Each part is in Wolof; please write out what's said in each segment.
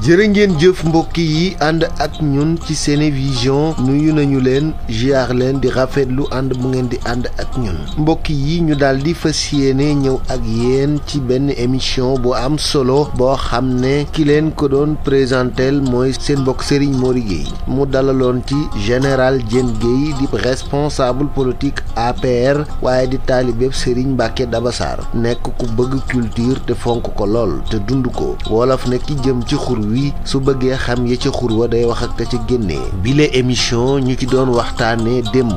jërë ngeen jëf mbokk yi ànd ak ñun ci Senevision nuyu nañu leen ziar leen di rafetlu ànd bu ngeen di ànd ak ñun mbokk yi ñu daal di fas yéene ñëw ak yéen ci benn émission bu am solo boo xam ne ki leen ko doon présentel mooy seen mbokk Serigne Mori Gueye mu dalaloon ci général Diène Gueye di responsable politique APR waaye di taalibeeb Serigne Mbacké Daba Sarr nekk ku bëgg culture te fonk ko lool te dund ko wolof ne ki jëm ci xur wi su bëggee xam ya ca xur wa day wax ak ka ca génnee bile émission ñu ci doon waxtaanee démb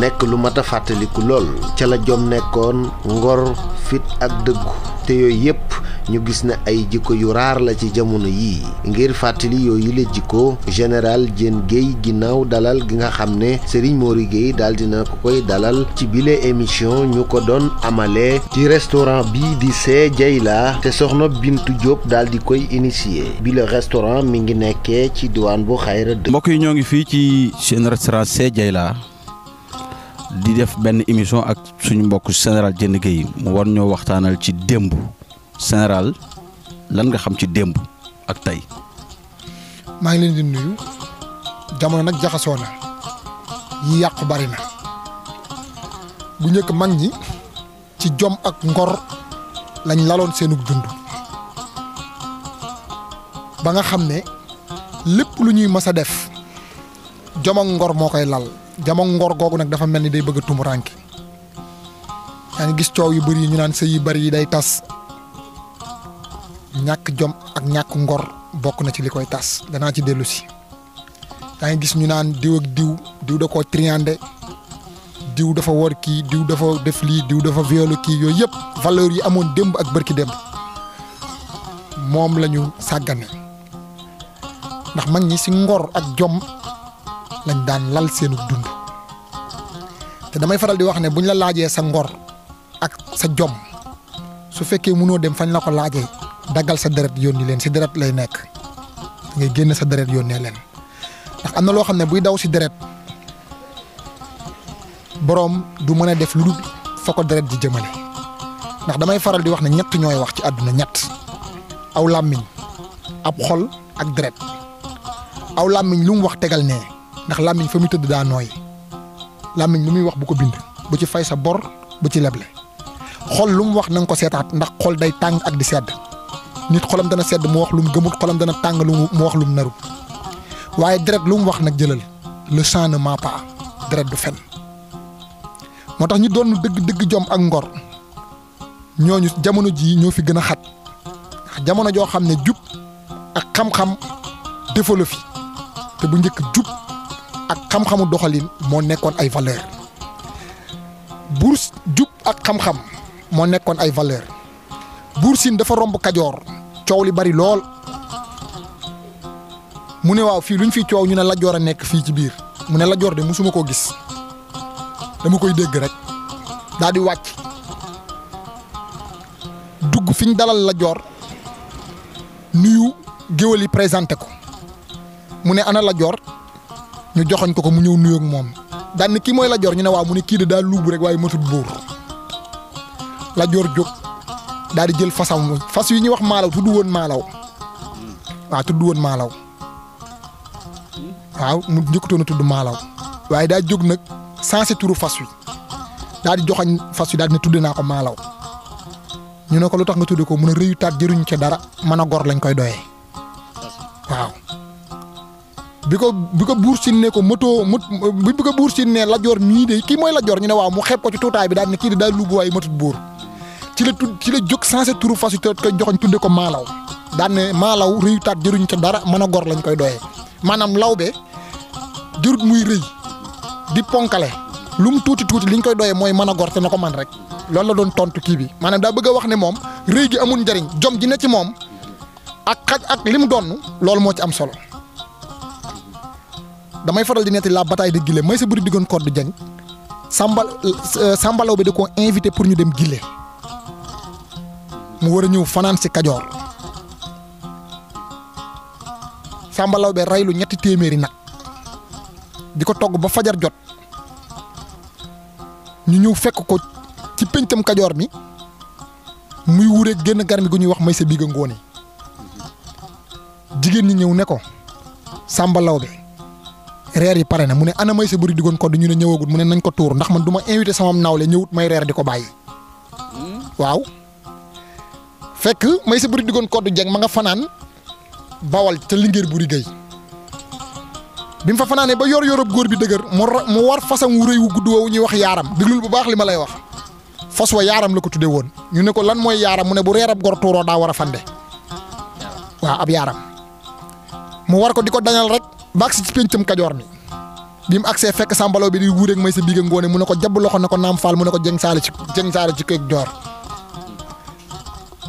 nekk lu mat a fàttaliku lool ca la jom nekkoon ngor fit ak dëggu te yooyu yépp ñu gis ne ay jikko yu raar la ci jamono yii ngir fàttali yooyu la jikko général Diène Gueye ginnaaw dalal gi nga xam ne Serigne Mori Gueye daal dina ko koy dalal ci bile émission ñu ko doon amalee ci restaurant bii di See Jayla te soxna Bintu Diop daal di koy initier bile restaurant mi ngi nekkee ci diwaan bu Xayra dëkk. mbokk yi ñoo ngi fii ci seen restaurant See Jayla di def benn émission ak suñu mbokk général Diène Gueye mu war ñoo waxtaanal ci démb. général lan nga xam ci démb ak tey. maa ngi leen di nuyu jamono nag jaxasoo na yi yàqu bari na bu njëkk mag ñi ci jom ak ngor lañ laloon seenug dund ba nga xam ne lépp lu ñuy mës a def jom ak ngor moo koy lal jom ak ngor googu nag dafa mel ni day bëgg a tumuraanke yaa ngi gis coow yu bëri yi ñu naan sëy yu bëri yi day tas. ñàkk jom ak ñàkk ngor bokk na ci li koy tas danaa ci dellu si yaa ngi gis ñu naan diw ak diw da koo triandé diw dafa wor kii diw dafa def lii diw dafa violé kii yooyu yëpp valeur yi amoon démb ak bërki démb moom la ñu sàggane ndax mag ñi si ngor ak jom lañ daan lal seenu dund te damay faral di wax ne buñ la laajee sa ngor ak sa jom su fekkee mënoo dem fañ la ko laajee daggal sa deret yónni leen si deret lay nekk ngay génn sa deret yónnee leen ndax am na loo xam ne buy daw si deret boroom du mën a def lu dul fa ko deret ji jëmale ndax damay faral di wax ne ñett ñooy wax ci àdduna ñett aw làmmiñ ab xol ak deret aw làmmiñ lu mu wax tegal nee ndax làmmiñ fa muy tëdd daa nooy làmmiñ lu muy wax bu ko bind bu ci fay sa bor bu ci leble xol lu mu wax na nga ko seetaat ndax xol day tàng ak di sedd nit xolam dana sedd mu wax lu mu gëmut xolam dana tàng lu mu wax lu mu narut waaye deret lu mu wax nag jëlal le sang ne ment pas deret du fen moo tax ñu doon dëgg jom ak ngor ñooñu jamono jii ñoo fi gën a xat jamono joo xam ne jub ak xam-xam defalo fi te bu njëkk jub ak xam-xamu doxalin moo nekkoon ay valeur bourse jub ak xam-xam moo nekkoon ay valeur Buur Siin dafa romb Kajoor coow li bari lool mu ne waaw fii luñ fi coow ñu ne Lat Joor a nekk fii ci biir mu ne Lat Joor de musuma koo gis dama koy dégg rek daal di wàcc dugg fi ñu dalal Lat Joor nuyu géwël yi présenté ko mu ne ana Lat Joor ñu joxoñ ko mu ñëw nuyu ak moom daan ne kii mooy Lat Joor ñu ne waaw mu ne kii de daal luubu rek waaye matut buur Lat Joor jóg daal di jël fasam fas yi ñuy wax maalaw tudd woon maalaw waaw mu njëkkatoon a tudd maalaw waaye daa jóg nag sensé turu fas wi daal di joxañ fas wi daal di ne tudd naa ko maalaw ñu ne ko lu tax nga tudd ko mun a rëyu taat jëruñ ca dara mën a gor lañ koy doyee waaw bi ko Buur Siin ne ko bi ko Buur Siin ne Lat Joor mii de kii mooy Lat Joor ñu ne waaw mu xeeb ko ci tuutaay bi daal ne kii de daal luubu waaye matut buur ci la jóg sensé turu fas wi te koy joxoñ tudde ko maalaw daan ne maalaw rëyu taat jëruñ ca dara mën a gor lañ koy doyee maanaam lawbe jërut muy rëy di ponkale lu mu tuuti liñ koy doyee mooy mën a gor te na ko man rek loolu la doon tontu kii bi maanaam daa bëgg a wax ne moom rëy gi amul njariñ jom ji ne ci moom ak xaj ak li mu doon loolu moo ci am solo damay faral di netti la bataille de Guilé may sa bëri diggoon Codé Diagne Samba Laobé da koo invité pour ñu dem Guilé mu war a ñëw fanaan si Kajoor Samba Laobé raylu 300 nag di ko togg ba fajar jot ñu ñëw fekk ko ci péncam Kajoor mi muy wureeg génn garmi gu ñuy wax may sa biiga ngoone jigéen ñi ñëw ne ko Samba Lawbe reer yi pare na mu ne ana may sa bëri digoon ko ñu ne ñëwagul mu ne nañ ko tuur ndax man du ma invité sama nawle ñëwut may reer di ko bàyyi waaw fekk may sa bëri digoon ko jeng ma nga fanaan Bawal te Linguère Buri Gueye bi mu fa fanaanee ba yor yorob góor bi dëgër mu war fasam wu rëy wu gudd woowu ñuy wax yaaram déglul bu baax li ma lay wax fas wa yaaram la ko tudde woon ñu ne ko lan mooy yaaram mu ne bu reerab gor tuuroo daa war a fande waaw ab yaaram mu war ko di ko dañal rek baag si ci péncam Kajoor mi bi mu agsee fekk Samba Lawbe di wuureeg may sa biig ngoone mu ne ko jabb loxo ne ko naam faal mu ne ko jeng saale ci këy joor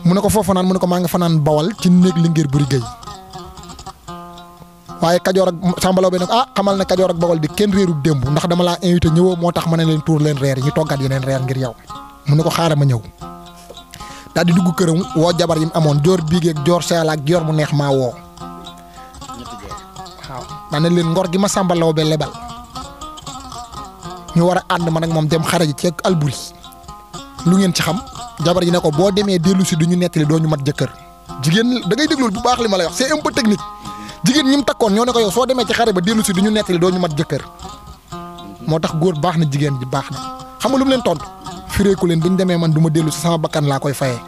mu ne ko foofu fanaan mu ne ko maa nga fanaan Bawal ci néeg Linguère Buri Gueye waaye Kajoor ak Samba Lawbe ne ko xamal ne Kajoor ak Bawal di kenn réeru démb ndax dama laa invité ñëwoo moo tax ma ne leen tuur leen reer yi ñu toggaat yeneen reer ngir yow mu ne ko xaaral ma ñëw daal di dugg këram woo jabar yi mu amoon joor biigeeg joor seel ak joor mu neex maa woo waaw daa ne leen ngor gi ma Samba Lawbe lebal ñu war a ànd man ak moom dem xare ji ci Alburi lu ngeen ci xam jabar yi ne ko boo demee dellu si du ñu nettali doo ñu mat jëkkër jigéen da ngay déglul bu baax li ma lay wax c'est un peu technique jigéen ñi mu takkoon ñoo ne ko yow soo demee ci xare ba dellu si du ñu nettali doo ñu mat jëkkër moo tax góor baax na jigéen ji baax na xam nga lu mu leen tontu fireeku leen bu ñu demee man du ma dellu si sama bakkan laa koy fayee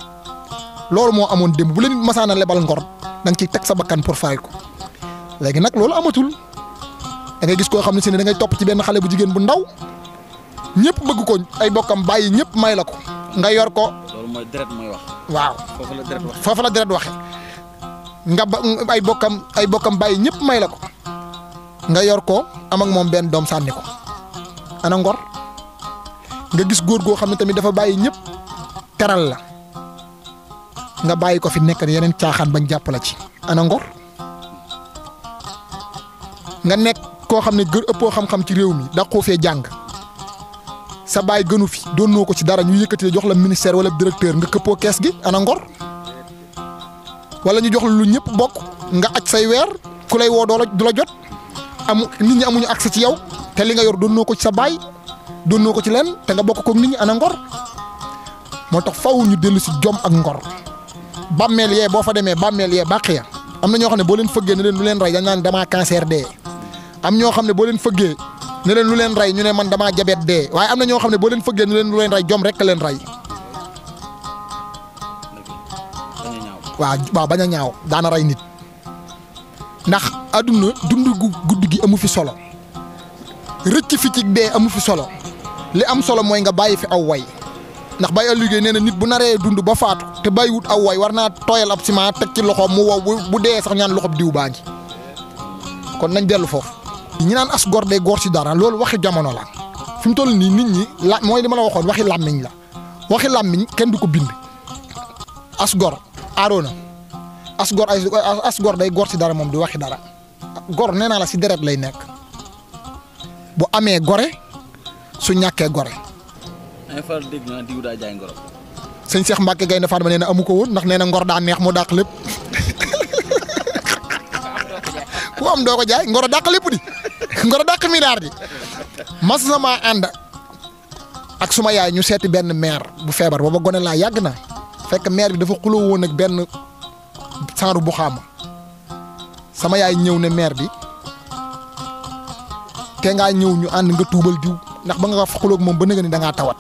loolu moo amoon démb bu leen masaana lebal ngor da nga ciy teg sa bakkan pour fay ko léegi nag loolu amatul da ngay gis koo xam ne si ne da ngay topp ci benn xale bu jigéen bu ndaw ñëpp bëgg ko ay bokkam bàyyi ñëpp may la ko nga yor ko. loolu mooy deret mooy wax. waaw foofu la deret waxe nga ba ay bokkam bàyyi ñëpp may la ko nga yor ko am ak moom benn doom sànni ko ana ngor nga gis góor goo xam ne tamit dafa bàyyi ñëpp teral la nga bàyyi ko fi nekk yeneen caaxaan bañ jàpp la ci ana ngor nga nekk koo xam ne ëppoo xam-xam ci réew mi daqoo fee jàng sa baay gënu fi doonoo ko ci dara ñu yëkkati jox la ministère wala directeur nga këppoo kees gi ana ngor wala ñu jox la lu ñëpp bokk nga aj say weer ku lay woo du la jot nit ñi amuñu accès ci yow te li nga yor doonoo ko ci sa baay doonoo ko ci leen te nga bokk ko nit ñi ana ngor moo tax faw ñu dellu si jom ak ngor bàmmeel yee boo fa demee bàmmeel yee bàq ya am na ñoo xam ne boo leen fëggee ne leen lu leen rey dañ naan damaa cancer dee am ñoo xam ne boo leen fëggee ne leen lu leen rey ñu ne man damaa jabet dee waaye am na ñoo xam ne boo leen fëggee ne leen lu leen rey jom rek leen rey waaw bañ a ñaaw daana rey nit ndax àdduna dund gu gudd gi amu fi solo rëcc fi ci dee amu fi solo li am solo mooy nga bàyyi fi aw way ndax Baye Aliou Guèye nee na nit bu naree dund ba faatu te bàyyiwut aw way war naa tooyal ab ciment teg ci loxoom mu wow bu dee sax ñaan loxob diw baa ngi kon nañ dellu foofu. ñi naan as gor day góor ci dara loolu waxi jamono la fi mu toll nii nit ñi mooy li ma la waxoon waxi làmmiñ la waxi làmmiñ kenn du ko bind as gor aaroona as gor day góor ci dara moom di waxi dara gor nee naa la si deret lay nekk bu amee gore su ñàkkee gore. ay faral dégg naa diw daa jaay ngoro. sëñ Cheikh Mbacke Gaynde Fatma nee na amu ko woon ndax nee na ngor daa neex mu dàq lépp ku am doo ko jaay ngoro dàq lépp di ngoro dàq milliard di mas sama ànd ak suma yaay ñu seeti benn maire bu feebar booba gone laa yàgg na fekk maire bi dafa xuloo woon ak benn saaru bu xaama sama yaay ñëw ne maire bi te ngaa ñëw ñu ànd nga tuubal diw ndax ba nga fa xuloog moom ba nga ni da ngaa tawat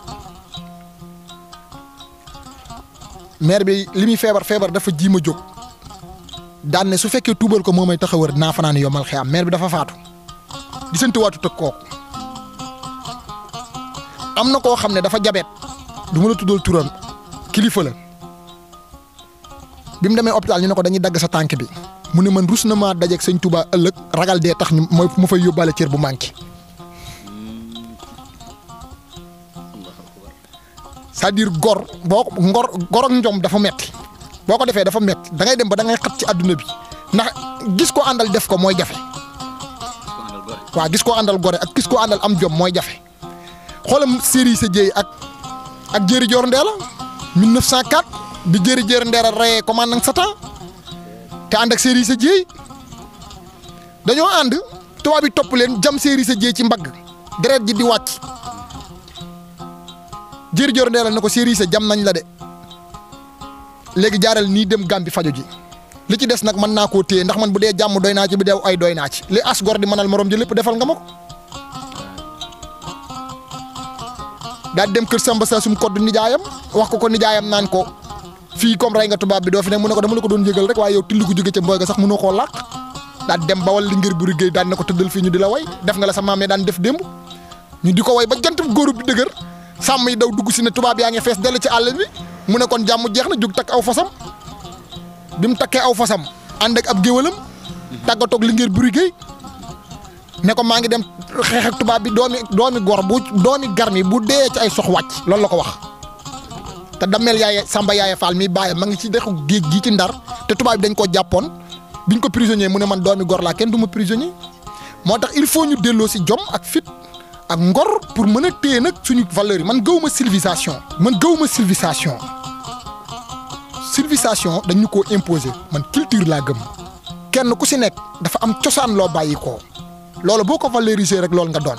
maire bi li muy feebar dafa ji ma jóg daan ne su fekkee tuubal ko moo may tax a wër dinaa fanaan yomal xiyam maire bi dafa faatu gisante waatu tëg kooku am na koo xam ne dafa jabet du ma la tuddal turam kilifa la bi mu demee hôpital ñu ne ko dañuy dagg sa tànk bi mu ne man rus na maa dajeeg sëñ Touba ëllëg ragal dee tax ñu mooy mu fay yóbbaale cër bu manqué c'est-à-dire gor ak njom dafa metti boo ko defee dafa metti da ngay dem ba da ngay xat ci àdduna bi ndax gis ko àndal def ko mooy jafe waaw gis koo àndal gore ak gis koo àndal am jom mooy jafe xoolam série sa jéey ak Jéeri Joor Ndeela 1904 bi Jéeri Joor Ndeela reyee commandant Satan te ànd ak série sa jéey dañoo ànd tubaab bi topp leen jam série sa jéey ci mbagg deret ji di wàcc Jéeri Joor Ndeela ne ko série sa jam nañ la de léegi jaaral nii dem Gàmbi fajo ji li ci des nag mën naa koo téye ndax man bu dee jàmm doy naa ci bu dee ay doy naa ci li as gor di mënal morom ji lépp defal nga ma ko. daal dem kër Samba Sassoum koddu nijaayam wax ko nijaayam naan ko fii comme rey nga tubaab bi doo fi ne mu ne ko dama la ko doon yëgal rek waaye yow till gu jóge ca mbooy ga sax mënoo koo làq. daal dem bawal li ngir bu liggéey daan na ko tëddal fii ñu di la way def nga la sa maam daan def démb ñu di ko way ba jant góoru bi dëgër sàmm yi daw dugg si ne tubaab yaa ngi fees dellu ci àll bi mu ne kon jàmm jeex na jóg takk aw fasam bi mu takkee aw fasam ànd ak ab géwalam tàggatoog li ngir bu liggéey ne ko maa ngi dem xeex ak tubaab bi doomi gor bu doomi garmi bu dee ci ay sox wàcc loolu la ko wax te dameel yaaye Samba yaaye Fall mi bàyyi ma ngi ci dexu géej gi ci Ndar te tubaab bi dañ koo jàppoon biñ ko prisonnier mu ne man doomi gor laa kenn du ma prisonnier moo tax il faut ñu delloo si jom ak fit ak ngor pour mën a téye nag suñu valeurs yi man gëwuma civilisation civilisation dañ ñu koo imposer man culture laa gëm kenn ku si nekk dafa am cosaan loo bàyyi ko loolu boo ko valoriser rek loolu nga doon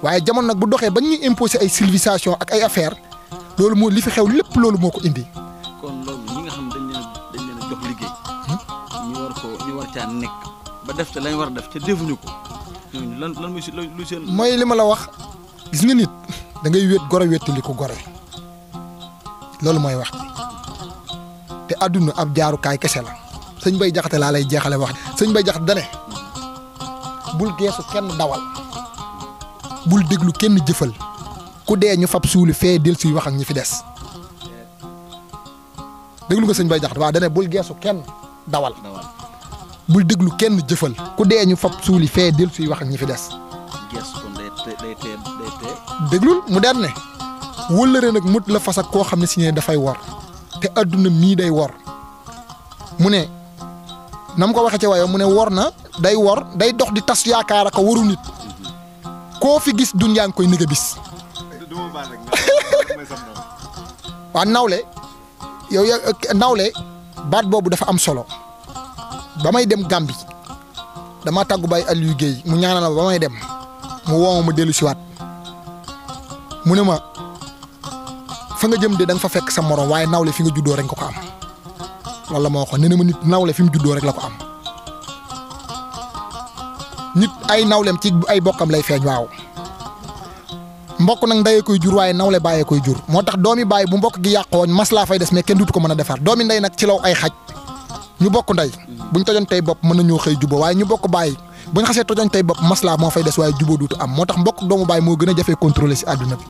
waaye jamono nag bu doxee ba ñuy imposer ay civilisation ak ay affaire loolu moo li fi xew lépp loolu moo ko indi. kon loolu ñi nga xam dañ leen a jox liggéey. ñu war caa nekk ba def te lañ war a def te defuñu ko ñooñu lan mooy si lu seen. mooy li ma la wax gis nga nit da ngay wéet gore wéetali ko gore loolu mooy wax te àdduna ab jaarukaay kese la sëñ Bay Jaxate laa lay jeexale wax sëñ Bay Jaxate dane bul geesu kenn dawal bul déglu kenn jëfal ku dee ñu fab suuli fee del suy wax ak ñi fi des déglu nga sëñ Bay Jaxate waaw dane bul geesu kenn dawal bul déglu kenn jëfal ku dee ñu fab suuli fee del suy wax ak ñi fi des geesu kon day tee déglul mu der ne wëllëre nag mut la fas ak koo xam ne si ne dafay wor te adduna mii day wor mu ne na mu ko waxee ci waaye mu ne wor na day wor day dox di tas yaakaar ak waru nit koo fi gis dunyaa ngi koy nëgë bis waa nawle yow nawle baat boobu dafa am solo ba may dem Gàmbi dama tàggu Baye Aliou Guèye mu ñaanal ma ba may dem mu woo ma dellu siwaat mu ne ma fa nga jëm de da nga fa fekk sa morom waaye nawle fi nga juddoo rek nga ko am loolu la ma waxoon nee na ma nit nawle fi mu juddoo rek la ko am nit ay nawleem ci ay bokkam lay feeñ waaw mbokk nag ndeyee koy jur waaye nawle bàyyee koy jur moo tax doomi bàyyi bu mbokk gi yàqoo mas laa fay des mais kenn duutu ko mën a defar doomi ndey nag ci law ay xaj ñu bokk ndey buñ tojoon tey bopp mën nañoo xëy jubbo waaye ñu bokk bàyyi buñ xasee tojoon tey bopp mas laa moo fay des waaye jubbo duutu am moo tax mbokk doomu bàyyi moo gën a jafee contrôler si àdduna bi